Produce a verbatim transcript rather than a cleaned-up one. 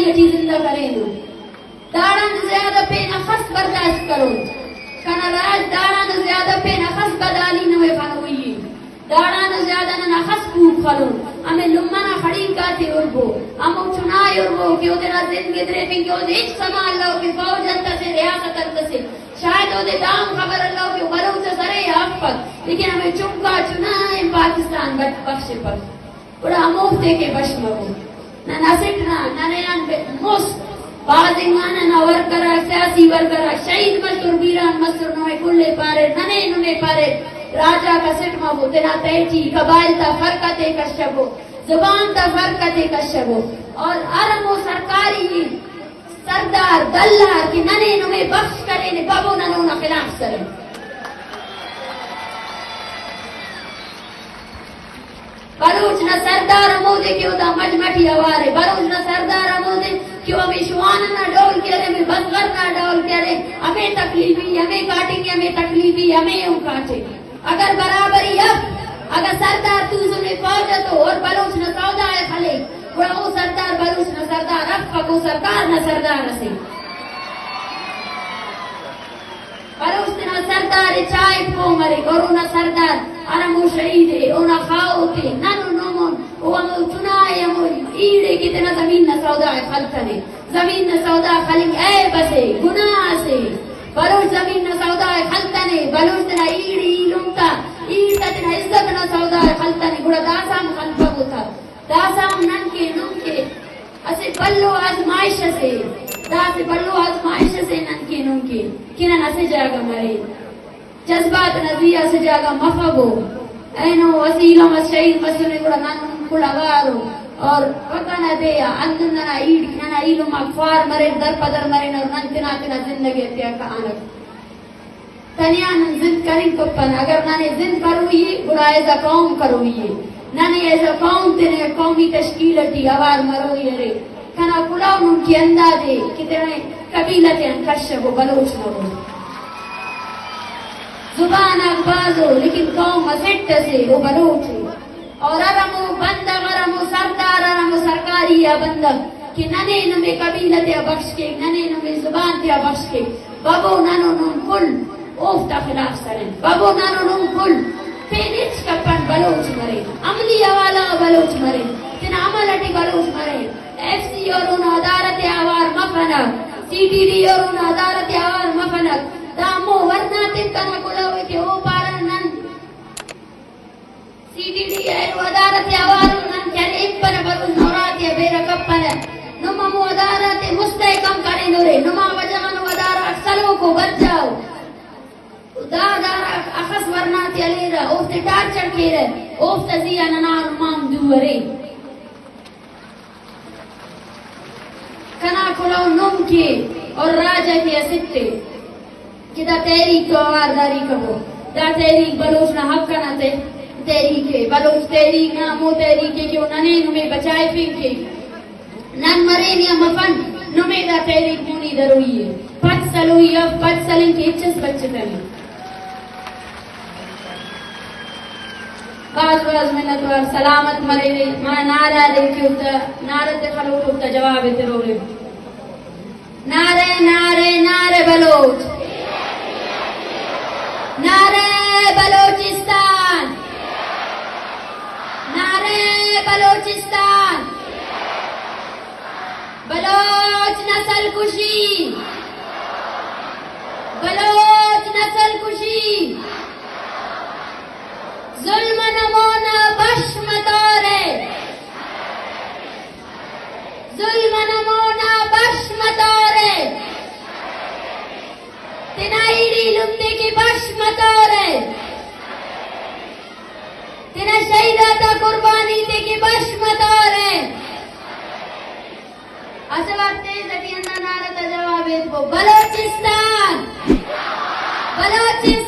ٹی زندہ کرینو۔ داڑان زیادہ پین اخس برداشت کرون۔ کنا راج داڑان زیادہ پین اخس بدحالی نمے خنوئی ءِ۔ داڑان زیادہ نن اخس کوک خلون۔ ہمے لمہ نا خڑینک آتے ہربو۔ ہمو چنا ءِ ہربو کہ اودے نا زند گدریفنگ کہ اودے ہچ سما الو کہ فوج انت اسے، ریاست انت اسے۔ شاید اودے دا ہم خبر الو کہ او بلوچ اس ارے یا افک، لیکن ہمے چنکا چنا ءِ پاکستان بٹ-، بخشپک۔ گڑا ہموفتے کہ بش مبو۔ نن اسٹ نا، ننے آن بے-، مست بھاز انگا ننا ورکر آک، سیاسی ورکر آک شہید مسر، بیران مسر، نمے کل ءِ پاریر، ننے نمے پاریر، راج آک اسٹ مبو، تینا تہٹی قبائل تا فرق آتے کشبو، زبان تا فرق آتے کشبو، اور ہر ہمو سرکاری سردار دلار کہ ننے نمے بخش کرینے، ببو نن اونا خلاف سرین۔ بلوچ نا سردار ہمودے کہ او دا مجمع ٹی اوار ءِ۔ بلوچ نا سردار ہمودے کہ او ہمے شوان نا ڈول کہ ارے، ہمے بزغر نا ڈول کہ ارے، ہمے تکلیفی، ہمے کاٹنگ، ہمے تکلیفی، ہمے ہم کاٹے۔ اگر برابری اف، اگہ سردار توسنے فوج اتو اور بلوچ نا سودا ءِ خلیک، گڑا او سردار بلوچ نا سردار افک، او سرکار نا سردار اسے۔ بلوچ تینا سردار ءِ چائک پہہ مریک، اور اونا سردار ہر ہمو شہید ءِ، اونا خاہوت ءِ، نن و نمون، او ہمو چنا ءِ، ہمو ایڑ ءِ کہ تینا زمین نا سودا ءِ خلتنے۔ زمین نا سودا خلنگ عیب اسے، گناہ اسے۔ بلوچ زمین نا سودا ءِ خلتنے، بلوچ تینا ایڑ ایلم تا، ایڑ تا تینا عزت نا سودا ءِ خلتنے، گڑا داسہ ہم خلپبو تا۔ داسہ ہم نن کہ نن کہ اسہ بھلو آزمائش اسے، دا اسہ بھلو آزمائش اسے نن کہ نن کہ، کہ نن اسہ جاگہ مرین۔ جذبات نا زی آ اسہ جاگہ مفبو۔ اینو اسہ ایلم اس شہید مسنے گڑا نن کل اوارو اور پکا نا دے آ ہندن ننا ایڑ، ننا ایلم آک خوار مریر، در پدر مرین اور نن تینا تینا زندگی ءِ تیا کہانک۔ تنیا نن زند کننگ کپنہ۔ اگر ننے زند کروئی ءِ، گڑا ایز اے قوم کروئی ءِ۔ ننے ایز اے قوم تینے قومی تشکیل اٹی اوار مروئی ارے۔ کنا کلہو نم کہ ہندادے کہ تینے قبیلہ تیان کشبو، بلوچ مرو۔ زبان آک بھاز ءُ، لیکن قوم اسٹ اسے، او بلوچ ءِ۔ اور ہر ہمو بندغ، ہر ہمو سردار، ہر ہمو سرکاری آ بندغ کہ ننے نمے قبیلہ تیا بخش کیک، ننے نمے زبان تیا بخش کیک، ببو نن و نم کل اوفتا خلاف سرین۔ ببو نن و نم کل پین ہچ کپن، بلوچ مرین، عملی حوالہ غا بلوچ مرین، تینا عمل اٹی بلوچ مرین۔ ایف سی اور اونا ادارہ تیا اوار مفنک، سی ٹی ڈی اور اونا ادارہ تیا اوار مفنک۔ دا ہمو ورنا تک کنا کلہو ءِ کہ او پارہ نن سی ٹی ڈی اینو ادارہ تے اوار ءُ، نن کہ ارے ہنپنہ بلوچ نورا تیا بیرہ کپنہ۔ نم ہمو ادارہ تے مستحکم کرینورے، نما وجہ غان او ادارہ غاک سلوک ءُ برجا ءُ۔ دا ادارہ غاک اخس ورنا تے ہلیرہ، اوفتے ٹارچر کیرہ، اوفتا زی آ ننا نما ہم دو ارے۔ کنا کلہو نم کے اور راج ءِ کہ اسٹ ءِ کہ دا تحریک تو اوار داری کبو۔ دا تحریک بلوچ نا حق انا تح-، تحریک ءِ۔ بلوچ تحریک نا ہمو تحریک ءِ کہ او ننے نمے بچائفنگ کے۔ نن مرین یا مفن، نمے دا تحریک مونی دروئی ءِ۔ پد سلوئی اف، پد سلنگ کہ ہچ اس بچتنے۔ بھاز بھاز منت وار، سلامت مریرے۔ ما نعرہ دے کہ اوفتا نعرہ تے خلوٹ، اوفتا جواب تے ترورے۔ نعرہ، نعرہ، نعرہ بلوچ۔ نعرہ بلوچستان۔ نعرہ بلوچستان۔ بلوچ نسل کشی۔ بلوچ نسل کشی۔ ظلم نا مونا بش متورے۔ ظلم نا مونا بش متورے۔ تینا ایڑی ایلم تے کہ بش متورے۔ تینا شہید آتا قربانی تے کہ بش متورے۔ اسہ وار تیز اٹی ہندا نعرہ تا جواب ایتبو، بلوچستان! بلوچستان!